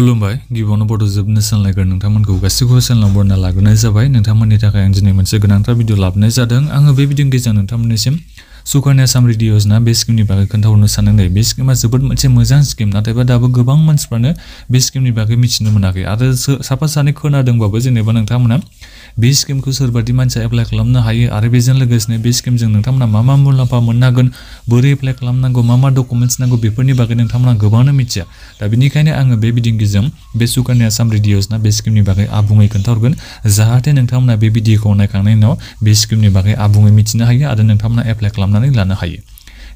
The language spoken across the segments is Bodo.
खुलुमबाय गिबियावनो बड' जोबनो सानलायगोन नोंथांमोनखौ गासिबो सानलांबरना लाग्रोनाय जाबाय नोंथांमोननि थाखाय आं दिनै मोनसे गोनांथार भिडिअ लाबोनाय जादों आङो बे भिडिअनि गेजेरजों नोंथांमोननिसिम सुकन्या समृद्धि योजना बे स्किमनि बागै खोन्थाहरनो सानदों बे स्किमा जोबोद मोनसे मोजां स्किम नाथायबा दाबो गोबां मानसिफ्रानो बे स्किमनि बागै मिथिनो मोनाखै आरो साफा सानै खोनादोंबाबो जेनेबा नोंथांमोना बे स्किमखौ सोरबादि मानसिया एप्लाइ खालामनो हायो आरो बेजों लोगोसेनो बे स्किमजों नोंथांमोना मा मुलाम्फा मोननो हागोन बोरै एप्लाइ खालामनांगौ मा डकुमेन्ट्स नांगौ बेफोरनि बागै नोंथांमोना गोबांनो मिथिया दा बेनिखायनो आङो बे भिडिअनि गेजेरजों बे सुकन्या समृद्धि योजना बे स्किमनि बागै आबुङै खोन्थाहरगोन जाहाथे नोंथांमोना बे भिडिअखौ नायखांनायनि उनाव बे स्किमनि बागै आबुङै मिथिनो हायो आरो नोंथांमोना एप्लाइ खालामनानै लानो हायो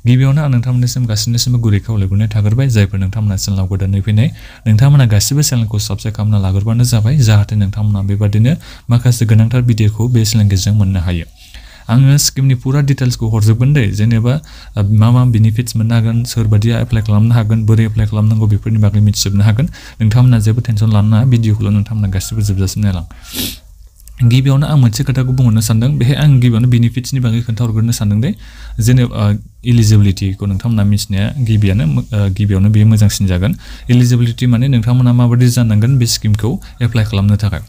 गिबियावनो आं नोंथांमोननिसिम गासिनिसिमबो गुरै खावलायहरनाय थाग्रोबाय जायफोर नोंथांमोना चेनेलाव गोदानै फैनाय नोंथांमोना गासिबो चेनेलखौ साबस्क्राइब खालामना लाग्रोबानो जाबाय जाहाथे नोंथांमोना बेबादिनो माखासे गोनांथार भिडिअखौ बे चेनेलनि गेजेरजों मोननो हायो आङो स्किमनि पुरा डिटेल्सखौ हरजोबगोन दे जेनेबा मा बेनिफिट्स मोननो हागोन सोरबादिया एप्लाइ खालामनो हागोन बोरै एप्लाइ खालामनांगौ बेफोरनि बागै मिथिजोबनो हागोन नोंथांमोना जेबो टेनसन लानो नाङा भिडिअखौल' नोंथांमोना गासिबो जोबजासिम नायलां गिबियावनो आं मोनसे खोथाखौ बुंहरनो सानदों बेहाय आं गिबियावनो बेनिफिट्सनि बागै खोन्थाहरग्रोनो सानदों दे जेनेबा इलिजिबिलिटिखौ नोंथांमोना मिथिनाया गिबियावनो बेयो मोजांसिन जागोन इलिजिबिलिटि माने नोंथांमोना माबायदि जानांगोन बे स्किमखौ एप्लाइ खालामनो थाखाय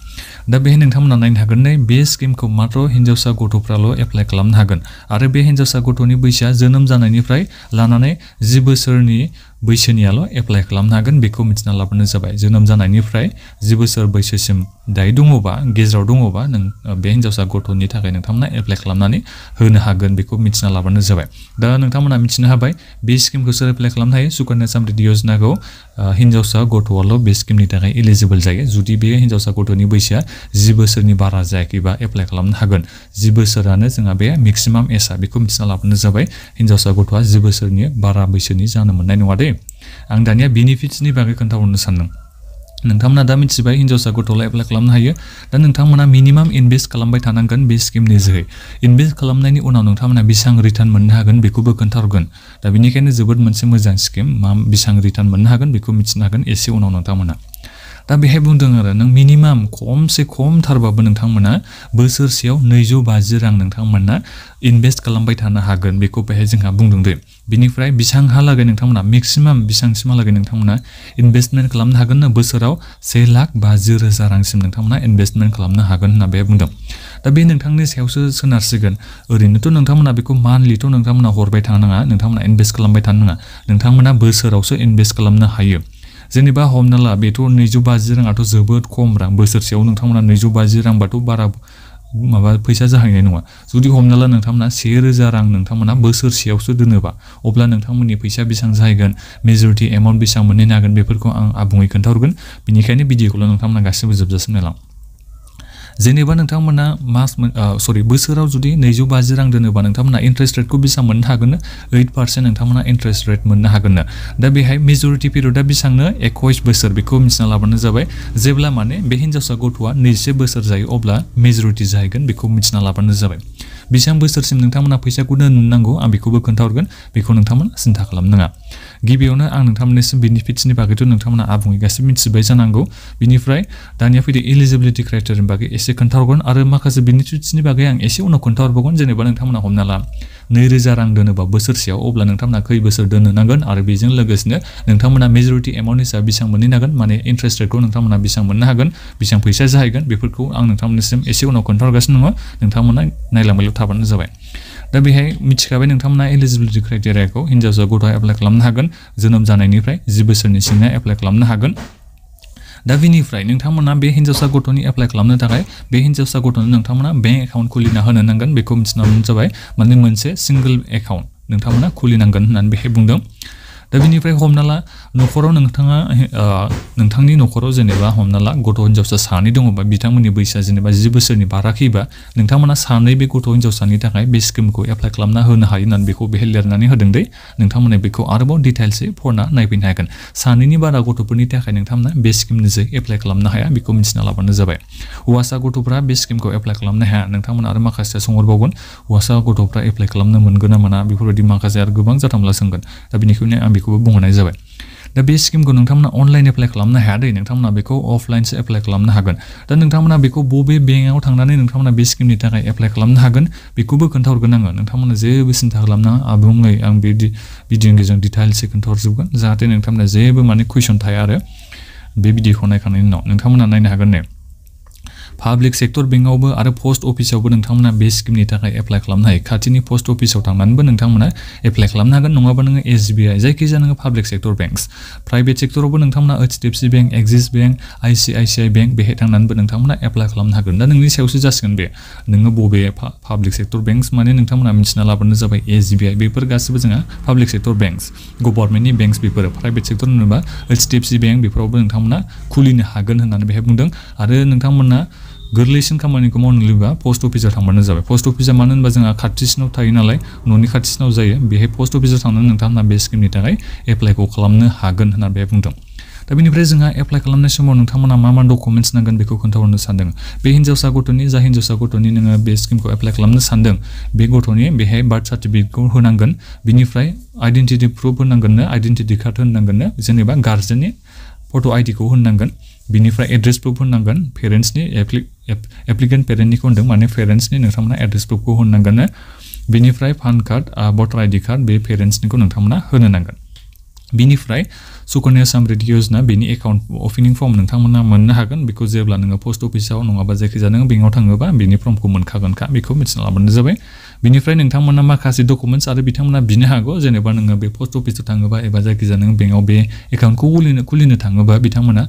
दा बेहाय नोंथांमोना नायनो हागोन बे स्किमखौ मात्र हिन्जावसा गथ'फ्राल' एप्लाइ खालामनो हागोन आरो बे हिन्जावसा गथ'नि बैसोआ जोनोम जानायनिफ्राय लानानै 10 बोसोरनि बैसोनियाल' एप्लाइ खालामनो हागोन बेखौ मिथिना लाबानो जाबाय जोनोम जानायनिफ्राय 10 बोसोर बैसोसिम दायो दङबा गेजेराव दङबा नों बे हिन्जावसा गथ'नि थाखाय नोंथांमोना एप्लाइ खालामनानै होनो हागोन बेखौ मिथिना लाबानो जाबाय दा नोंथांमोना मिथिनो हाबाय बे स्किमखौ सोर एप्लाइ खालामनो हायो सुकन्या समृद्धि योजनाखौ हिन्जावसा गथ'आल' बे स्किमनि थाखाय एलिजिबल जायो जुदि बे हिन्जावसा गथ'नि बैसोआ 10 बोसोरनि बारा जायाखैबा एप्लाइ खालामनो हागोन 10 बोसोरानो जोंहा बे मेक्सिमाम एजआ बेखौ मिथिना लाबानो जाबाय हिन्जावसा गथ'आ 10 बोसोरनि बारा बैसोनि जानो मोननाय नङा दे आं दानिया बेनिफिट्सनि बागै खोन्थाहरनो सानदों नोंथांमोना दा मिथिबाय हिन्जावसा गथ'ल' एप्लाइ खालामनो हायो दा नोंथांमोना मिनिमाम इनभेस्ट खालामबाय थानांगोन बे स्किमनि जोहै इनभेस्ट खालामनायनि उनाव नोंथांमोना बेसेबां रिटार्न मोननो हागोन बेखौबो खोन्थाहरगोन दा बेनिखायनो जोबोद मोनसे मोजां स्किम बेसेबां रिटार्न मोननो हागोन बेखौ मिथिनो हागोन एसे उनाव नोंथांमोना दा बेहाय बुंदों आरो नों मिनिमाम खमथारबाबो नोंथांमोना बोसोरसेयाव 250 रां नोंथांमोना इनभेस्ट खालामबाय थानो हागोन बेखौ बेहाय जोंहा बुंदों दे बिनिफ्राय बेसेबांहालागै नोंथांमोना मेक्सिमाम बेसेबांसिमहालागै नोंथांमोना इनभेस्टमेन्ट खालामनो हागोन ना बोसोराव 1,50,000 रांसिम नोंथांमोना इनभेस्टमेन्ट खालामनो हागोन होनना बेहाय बुंदों दा बे नोंथांनि सायावसो सोनारसिगोन ओरैनोथ' नोंथांमोना बेखौ मान्थलिथ' नोंथांमोना हरबाय थानो नाङा नोंथांमोना इनभेस्ट खालामबाय थानो नाङा नोंथांमोना बोसोरावसो इनभेस्ट खालामनो हायो जेनेबा हमना ला बेथ' 250 राङाथ' जोबोद खम रां बोसोरसेयाव नोंथांमोना 250 रांबाथ' बारा फैसा जाहैनाय नङा जुदि हमना ला नोंथांमोना 1,000 रां नोंथांमोना बोसोरसेयावसो दोनोबा अब्ला नोंथांमोननि फैसा बेसेबां जाहैगोन मेजरिटि एमाउन्ट बेसेबां मोननो हागोन बेफोरखौ आं आबुङै खोन्थाहरगोन बेनिखायनो भिडिअखौल' नोंथांमोना गासिबो जोबजासिम नायलां जेनेबा नोंथांमोना बोसोराव जुदि 250 रां दोनोबा नोंथांमोना इन्ट्रेस्ट रेटखौ बेसेबां मोननो हागोन 8% नोंथांमोना इन्ट्रेस्ट रेट मोननो हागोन दा बेहाय मेजरिटि पिरियडा बेसेबांनो 21 बोसोर बेखौ मिथिना लाबानो जाबाय जेब्ला माने बे हिन्जावसा गथ'आ 20 बोसोर जायो अब्ला मेजरिटि जाहैगोन बेखौ मिथिना लाबानो जाबाय बेसेबां बोसोरसिम नोंथांमोना फैसाखौ दोननांगौ आं बेखौबो खोन्थाहरगोन बेखौ नोंथांमोना सिन्था खालामनाङा गिबियावनो आं नोंथांमोननिसिम बेनिफिट्सनि बागैथ' नोंथांमोना आबुङै गासिबो मिथिबाय जानांगौ बिनिफ्राय दानिया फैदो इलिजिबिलिटि क्राइटेरियानि बागै एसे खोन्थाहरगोन आरो माखासे बेनिफिट्सनि बागै आं एसे उनाव खोन्थाहरबावगोन जेनेबा नोंथांमोना हमना ला 2,000 रां दोनोबा बोसोरसेयाव अब्ला नोंथांमोना खै बोसोर दोननो नांगोन आरो बेजों लोगोसेनो नोंथांमोना मेजरिटि एमाउन्ट हिसाबै बेसेबां मोननो हागोन माने इन्ट्रेस्ट रेटखौ नोंथांमोना बेसेबां मोननो हागोन बेसेबां फैसा जाहैगोन बेफोरखौ आं नोंथांमोननिसिम एसे उनाव खोन्थाहरगासिनो दङ नोंथांमोना नायलांबायल' थाबानो जाबाय दा बेहाय मिथिखाबाय नोंथांमोना एलिजिबिलिटि क्राइटेरियाखौ हिन्जावसा गथ'आ एप्लाइ खालामनो हागोन जोनोम जानायनिफ्राय 10 बोसोरनि सिङाव एप्लाइ खालामनो हागोन दा बेनिफ्राय नोंथांमोना बे हिन्जावसा गथ'नि एप्लाइ खालामनो थाखाय बे हिन्जावसा गथ'नो नोंथांमोना बेंक एकाउन्ट खुलिना होनो नांगोन बेखौ मिथिना मोननाय जाबाय माने मोनसे सिंगोल एकाउन्ट नोंथांमोना खुलिनांगोन होननानै बेहाय बुंदों दा बेनिफ्राय हमना ला न'खराव नोंथांनि न'खराव जेनेबा हमना ला गथ' हिन्जावसा सानै दङबा बिथांमोननि बैसोआ जेनेबा 10 बोसोरनि बाराखैबा नोंथांमोना सानै बे गथ' हिन्जावसानि थाखाय बे स्किमखौ एप्लाइ खालामना होनो हायो होननानै बेखौ बेहाय लिरनानै होदों दे नोंथांमोना बेखौ आरोबाव डिटेल्सै फरायना नायफैनो हागोन सानैनि बारा गथ'फोरनि थाखाय नोंथांमोना बे स्किमनि जोहै एप्लाइ खालामनो हाया बेखौ मिथिना लाबानो जाबाय हौवासा गथ'फ्रा बे स्किमखौ एप्लाइ खालामनो हाया नोंथांमोना आरो माखासे सोंहरबावगोन हौवासा गथ'फ्रा एप्लाइ खालामनो मोनगोन ना मोना बेफोरबायदि माखासे आरो गोबां जाथामला सोंगोन दा बेनिखायनो आं बेखौबो बुंहरनाय जाबाय दा बे स्किमखौ नोंथांमोना अनलाइन एप्लाइ खालामनो हाया दे नोंथांमोना बेखौ अफलाइनसो एप्लाइ खालामनो हागोन दा नोंथांमोना बेखौ बबे बेंकआव थांनानै नोंथांमोना बे स्किमनि थाखाय एप्लाइ खालामनो हागोन बेखौबो खोन्थाहरगोन आङो नोंथांमोना जेबो सिन्था खालामनाङा आबुङै आं बे भिडिअनि गेजेरजों डिटेल्सै खोन्थाहरजोबगोन जाहाथे नोंथांमोना जेबो माने कुइसन थाया आरो बे भिडिअखौ नायखांनायनि उनाव नोंथांमोना नायनो हागोन ने पाब्लिक सेक्टर बेंकआवबो आरो पोस्ट अफिसावबो नोंथांमोना बे स्किमनि थाखाय एप्लाइ खालामनो हायो खाथिनि पोस्ट अफिसाव थांनानैबो नोंथांमोना एप्लाइ खालामनो हागोन नङाबा नोङो SBI जायखिजाया नोङो पाब्लिक सेक्टर बेंक्स प्राइभेट सेक्टरावबो नोंथांमोना HDFC bank axis bank ICICI bank बेहाय थांनानैबो नोंथांमोना एप्लाइ खालामनो हागोन दा नोंनि सायावसो जासिगोन बे नोङो बबे पाब्लिक सेक्टर बेंक्स माने नोंथांमोना मिथिना लाबानो जाबाय SBI बेफोर गासिबो जोंहा पाब्लिक सेक्टर बेंक्स गभर्नमेन्टनि बेंक्स बेफोर प्राइभेट सेक्टर होनोबा HDFC बेंक बेफोरावबो नोंथांमोना खुलिनो हागोन होननानै बेहाय बुंदों आरो नोंथांमोना गोरलैसिन खामानिखौ मावनो लुबैबा पोस्ट अफिसाव थांबानो जाबाय पोस्ट अफिसा मानो होनबा जोंहा खाथिसिनाव थायो नालाय न'नि खाथिसिनाव जायो बेहाय पोस्ट अफिसाव थांनानै नोंथांमोना बे स्किमनि थाखाय एप्लाइखौ खालामनो हागोन होननानै बेहाय बुंदों दा बेनिफ्राय जोंहा एप्लाइ खालामनाय समाव नोंथांमोना मा डकुमेन्ट्स नांगोन बेखौ खोन्थाहरनो सानदों बे हिन्जावसा गथ'नि नोङो बे स्किमखौ एप्लाइ खालामनो सानदों बे गथ'नि बेहाय बार्थ सार्टिफिकेटखौ होनांगोन बिनिफ्राय आइडेन्टिटि प्रुफ होनांगोननो आइडेन्टिटि कार्ड होनांगोननो जेनेबा गार्जेननि फट' आइडिखौ होनांगोन बिनिफ्राय एड्रेस प्रुफ होनांगोन पेरेन्ट्सनि एप्लिकेन्ट पेरेन्टनिखौ होनदों माने पेरेन्ट्सनि नोंथांमोना एड्रेस प्रुफखौ होनांगोन बिनिफ्राय पान कार्ड भटार आइडि कार्ड बे पेरेन्ट्सनिखौ नोंथांमोना होनो नांगोन बिनिफ्राय सुकन्या समृद्धि योजना बेनि एकाउन्ट ओपनिं फर्म नोंथांमोना मोननो हागोन बेखौ जेब्ला नोङो पोस्ट अफिसाव नङाबा जायखिजाया नोङो बेंकआव थाङोबा बेनि फर्मखौ मोनखागोनखा बेखौ मिथिना लाबानो जाबाय बिनिफ्राय नोंथांमोना माखासे डकुमेन्ट्स आरो बिथांमोना बिनो हागौ जेनेबा नोङो बे पोस्ट अफिसाव थाङोबा एबा जायखिजाया नोङो बेंकआव बे एकाउन्टखौ खुलिनो थाङोबा बिथांमोना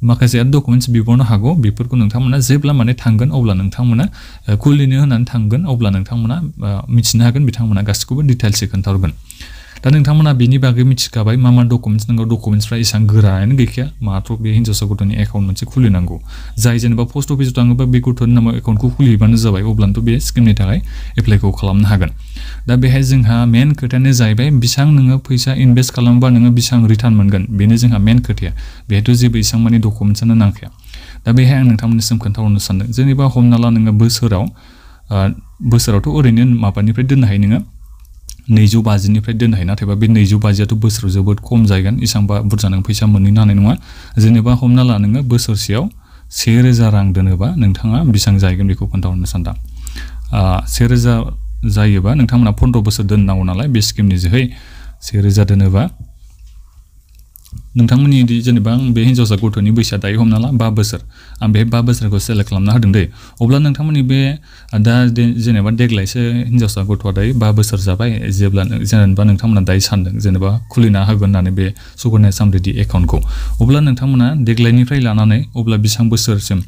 माखासे डकुमेन्ट्स बिबावनो हागौ बेफोरखौ नोंथांमोना जेब्ला माने थांगोन अब्ला नोंथांमोना खुलिनो होनानै थांगोन अब्ला नोंथांमोना मिथिनो हागोन बिथांमोना गासिखौबो डिटेल्सै खोन्थाहरगोन दा नोंथांमोना बेनि बागै मिथिखाबाय मा डकुमेन्ट्स नांगौ डकुमेन्ट्सफ्रा एसेबां गोरायानो गैखाया मात्र' बे हिन्जावसा गथ'नि एकाउन्ट मोनसे खुलिनांगौ जाय जेनेबा पोस्ट अफिसाव थाङोबा बे गथ'नि नामाव एकाउन्टखौ खुलिबानो जाबाय अब्लानोथ' बे स्किमनि थाखाय एप्लाइखौ खालामनो हागोन दा बेहाय जोंहा मेन खोथायानो जाहैबाय बेसेबां नोङो फैसा इनभेस्ट खालामोबा नोङो बेसेबां रिटार्न मोनगोन बेनो जोंहा मेन खोथाया बेहायथ' जेबो एसेबां माने डकुमेन्ट्सआनो नांखाया दा बेहाय आं नोंथांमोननिसिम खोन्थाहरनो सानदों जेनेबा हमना ला नोङो बोसोरावथ' ओरैनो माबानिफ्राय दोननो हायो नोङो 250निफ्राय दोननो हायो नाथायबा बे 250आथ' बोसोराव जोबोद खम जागोन एसेबांबा बुरजा नों फैसा मोनहैनो हानाय नङा जेनेबा हमना ला नोङो बोसोरसेयाव 1000 रां दोनोबा नोंथाङा बेसेबां जाहैगोन बेखौ खोन्थाहरनो सानदां 1000 जायोबा नोंथांमोना 15 बोसोर दोननांगौ नालाय बे स्किमनि जोहै 1000 दोनोबा नोंथांमोननि जेनेबा आं बे हिन्जावसा गथ'नि बैसोआ दायो हमना ला 5 बोसोर आं बे 5 बोसोरखौ सेलेक्ट खालामना होदों दै अब्ला नोंथांमोननि बे दा जेनेबा देग्लायसो हिन्जावसा गथ'आ दायो 5 बोसोर जाबाय जेनेबा नोंथांमोना दायो सानदों जेनेबा खुलिना होगोन होननानै बे सुकन्या समृद्धि एकाउन्टखौ अब्ला नोंथांमोना देग्लायनिफ्राय लानानै अब्ला बेसेबां बोसोरसिम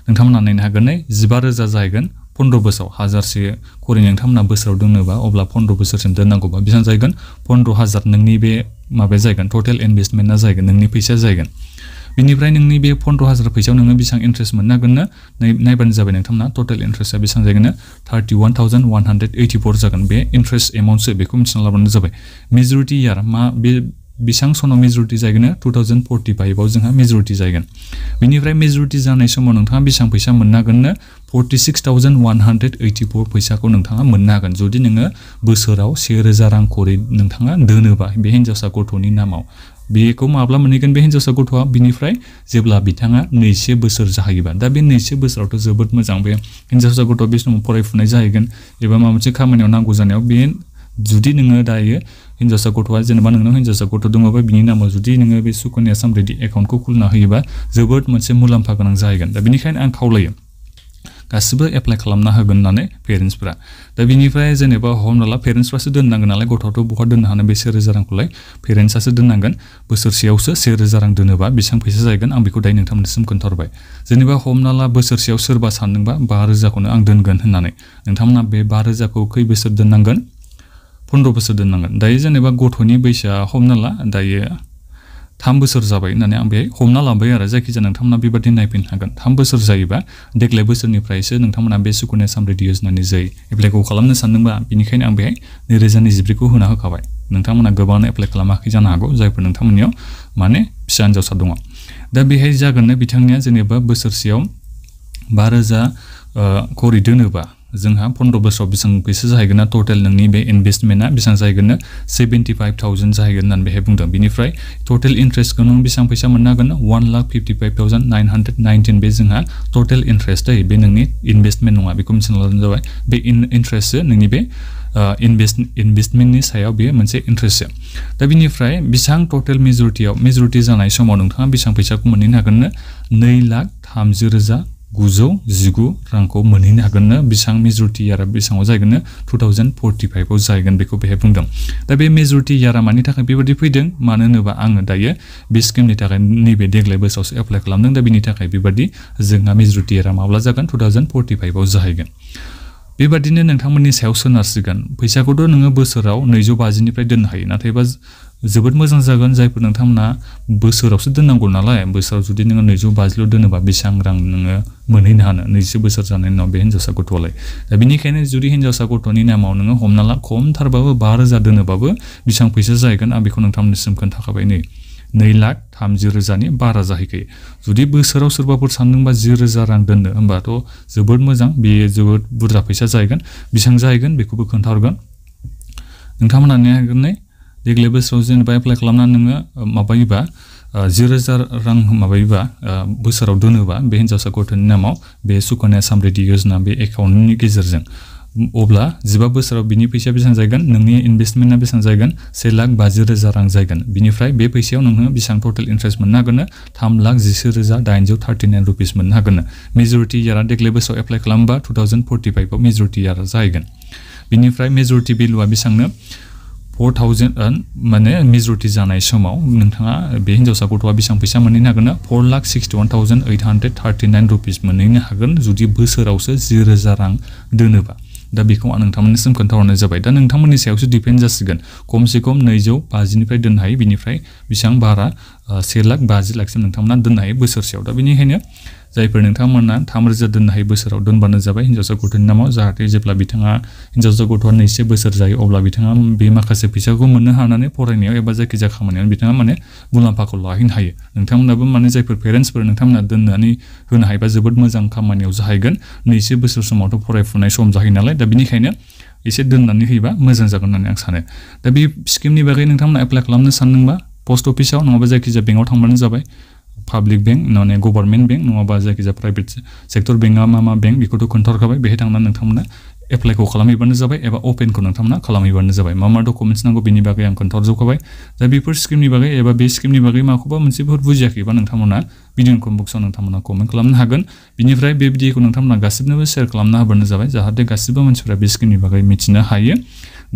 नोंथांमोना नायनो हागोन 15,000 जाहैगोन 15 बोसोराव 1000 खरि नोंथांमोना बोसोराव दोनोबा अब्ला 15 बोसोरसिम दोननांगौबा बेसेबां जाहैगोन 15,000 नोंनि बे माबाया जाहैगोन टटेल इनभेस्टमेन्टआ जाहैगोन नोंनि फैसाया जाहैगोन बिनिफ्राय नोंनि बे 15,000 फैसायाव नोङो बेसेबां इन्ट्रेस्ट मोननो हागोन नायबानो जाबाय नोंथांमोना टटेल इन्ट्रेस्टआ बेसेबां जाहैगोन 31,184 जागोन बे इन्ट्रेस्ट एमाउन्टसो बेखौ मिथिना लाबानो जाबाय मेजरिटि इयार मा बे बेसेबां सनाव मेजरिटि जागोन 2045आव जोंहा मेजरिटि जागोन बिनिफ्राय मेजरिटि जानाय समाव नोंथाङा बेसेबां फैसा मोननो हागोन 46,184 फैसाखौ नोंथाङा मोननो हागोन जुदि नोङो बोसोराव 1000 रां खरि नोंथाङा दोनोबा बे हिन्जावसा गथ'नि नामाव बेखौ माब्ला मोनहैगोन बे हिन्जावसा गथ'आ बिनिफ्राय जेब्ला बिथाङा 2 बोसोर जाहैबा दा बे 2 बोसोरावथ' जोबोद मोजां बे हिन्जावसा गथ'आ बे समाव फरायफुनाय जाहैगोन एबा माबा मोनसे खामानियाव नांगौ जानायाव बे जुदि नोङो दायो हिन्जावसा गथ'आ जेनेबा नोंनाव हिन्जावसा गथ' दङबा बिनि नामाव जुदि नोङो बे सुकन्या समृद्धि एकाउन्टखौ खुलिना होयोबा जोबोद मोनसे मुलाम्फा गोनां जाहैगोन दा बेनिखायनो आं खावलायो गासिबो एप्लाइ खालामना होगोन होननानै पेरेन्ट्सफोरा दा बिनिफ्राय जेनेबा हमना ला पेरेन्ट्सफ्रासो दोननांगोन नालाय गथ'आथ' बहा दोननो हानो बे 1000 रांखौलाय पेरेन्ट्सआसो दोननांगोन बोसोरसेयावसो 1000 रां दोनोबा बेसेबां फैसा जाहैगोन आं बेखौ दायो नोंथांमोननिसिम खोन्थाहरबाय जेनेबा हमना ला बोसोरसेयाव सोरबा सानदोंबा 5,000खौनो आं दोनगोन होननानै नोंथांमोना बे 5,000खौ खै बोसोर दोननांगोन 15 बोसोर दोननांगोन दायो जेनेबा गथ'नि बैसोआ हमना ला दायो 3 बोसोर जाबाय होननानै आं बेहाय हमना लाबाय आरो जायखिजाया नोंथांमोना बेबादि नायफिननो हागोन 3 बोसोर जायोबा देग्लाय बोसोरनिफ्रायसो नोंथांमोना बे सुकन्या समृद्धि योजनानि जै एप्लाइखौ खालामनो सानदोंबा बेनिखायनो आं बेहाय 2024खौ होना होखाबाय नोंथांमोना गोबाङानो एप्लाइ खालामाखै जानो हागौ जायफोर नोंथांमोननियाव माने फिसा हिन्जावसा दङ दा बेहाय जागोन बिथांनिया जेनेबा बोसोरसेयाव 5,000 खरि दोनोबा जोंहा 15 बोसोराव बेसेबां फैसा जाहैगोन टोटल नोंनि बे इनभेस्टमेन्टआ बेसेबां जाहैगोन 75,000 जाहैगोन होननानै बेहाय बुंदों बिनिफ्राय टोटल इंटरेस्टखौ नों बेसेबां फैसा मोननो हागोन 1,55,919 बे जोंहा टोटल इंटरेस्ट बे नोंनि इनभेस्टमेन्ट नङा बेखौ मिथिना लानो जाबाय बे इंटरेस्ट नोंनि बे इनभेस्टमेन्टनि सायाव बे मोनसे इंटरेस्ट दा बिनिफ्राय बेसेबां टोटल मेजरिटी जानाय समाव नोंथाङा बेसेबां फैसाखौ मोनहैनो हागोन 2,30,919 रांखौ मोनहैनो हागोन बेसेबां मेजरिटी यारा बेसेबां जाहैगोन 2045 आव जाहैगोन बेखौ बेहाय बुंदों दा बे मेजरिटी यारा मानि थाखाय बेबायदि फैदों मानो होनोबा आङो दायो बे स्किमनि थाखाय नैबे देग्लाय बोसोरावसो एप्लाइ खालामदों दा बिनि थाखाय बेबायदि जोंहा मेजरिटी यारा माब्ला जागोन 2045 आव जाहैगोन बेबादिनो नोंथांमोननि सायाव सोनारसिगोन फैसाखौथ' नोङो बोसोराव 250 निफ्राय दोननो हायो नाथायबा जोबोद मोजां जागोन जायफोर नोंथांमोना बोसोरावसो दोननांगौ नालाय बोसोराव जुदि नोङो 250 ल' दोनोबा बेसेबां रां नोङो मोनहैनो हानो 20 बोसोर जानायनि उनाव बे हिनजावसा गथ'आलाय दा बेनिखायनो जुदि हिनजावसा गथ'नि नामाव नोङो हमना ला खमथारबाबो 5,000 दोनोबाबो बेसेबां फैसा जाहैगोन आं बेखौ नोंथांमोननिसिम खोन्थाखाबाय 2,30,000 नि बारा जाहैखायो जुदि बोसोराव सोरबाफोर सानदोंबा 10,000 रां दोननो होमबाथ' जोबोद मोजां बेयो जोबोद बुरजा फैसा जाहैगोन बेसेबां जाहैगोन बेखौबो खोन्थाहरगोन नोंथांमोना नायगोन देग्लाय बोसोराव जेनेबा एप्लाइ खालामनानै नोङो माबायोबा 10,000 रां माबायोबा बोसोराव दोनोबा बे हिनजावसा गथ'नि नामाव बे सुकन्या समृद्धि योजना बे एकाउन्टनि गेजेरजों अब्ला 15 बोसोराव बिनि फैसाया बेसेबां जागोन नोंनि इनभेस्टमेन्टआ बेसेबां जागोन 1,50,000 रां जागोन बिनिफ्राय बे फैसायाव नोङो बेसेबां टोटल इंटरेस्ट मोननो हागोन 3,11,839 रुपिस मोननो हागोन मेजरिटी यारा देग्लाय बोसोराव एप्लाइ खालामबा 2045 आव मेजरिटी यारा जाहैगोन बिनिफ्राय मेजरिटी भेलुआ बेसेबांनो 4,000 माने मेजरिटी जानाय समाव नोंथाङा बे हिनजावसा गथ'आ बेसेबां फैसा मोनहैनो हागोन 4,61,839 रुपिस मोनहैनो हागोन जुदि बोसोरावसो 10,000 रां दोनोबा दा बेखौ आं नोंथांमोननिसिम खोन्थाहरनाय जाबाय दा नोंथांमोननि सायावसो डिपेन्ड जासिगोन खमसे खम 250 निफ्राय दोननो हायो बिनिफ्राय बेसेबां बारा 1,50,000 नोंथांमोना दोननो हायो बोसोरसेयाव दा बेनिखायनो जायफोर नोंथांमोना 3,000 दोननो हायो बोसोराव दोनबानो जाबाय हिनजावसा गथ'नि नामाव जाहाथे जेब्ला बिथाङा हिनजावसा गथ'आ 2 बोसोर जायो अब्ला बिथाङा बे माखासे फैसाखौ मोननो हानानै फरायनायाव एबा जायखिजाया खामानियाव बिथाङा माने मुलाम्फाखौ लाहैनो हायो नोंथांमोनाबो माने जायफोर पेरेन्ट्सफोर नोंथांमोना दोननानै होनो हायोबा जोबोद मोजां खामानियाव जाहैगोन 2 बोसोर समावथ' फरायफुनाय सम जाहैयो नालाय दा बेनिखायनो एसे दोननानै होयोबा मोजां जागोन होननानै आं सानो दा बे स्किमनि बागै नोंथांमोना एप्लाइ खालामनो सानदोंबा पोस्ट अफिसाव नङाबा जायखिजाया बेंकआव थांबानो जाबाय पाब्लिक बैंक माने गभर्नमेन्ट बैंक नङाबा जायखिजाया प्राइभेट सेक्टर बेंकआ मा बेंक बेखौथ' खोन्थाहरखाबाय बेहाय थांनानै नोंथांमोना एप्लाइखौ खालामहैबानो जाबाय एबा अपेनखौ नोंथांमोना खालामहैबानो जाबाय मा डकुमेन्ट्स नांगौ बेनि बागै आं खोन्थाहरजोबखाबाय दा बेफोर स्किमनि बागै एबा बे स्किमनि बागै माखौबा मोनसेफोर बुजियाखैबा नोंथांमोना भिडिअ कमेन्ट बक्सआव नोंथांमोना कमेन्ट खालामनो हागोन बिनिफ्राय बे भिडिअखौ नोंथांमोना गासिबनोबो शेयार खालामना होबानो जाबाय जाहाथे गासिबो मानसिफोरा बे स्किमनि बागै मिथिनो हायो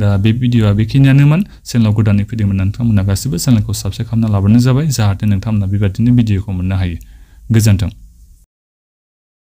दा बे भिडिअआ बेखिनियानोमोन चेनेलाव गोदानै फैदोंमोन नोंथांमोना गासिबो चेनेलखौ साबस्क्राइब खालामना लाबानो जाबाय जाहाथे नोंथांमोना बेबायदिनो भिडिअखौ मोननो हायो गोजोन्थों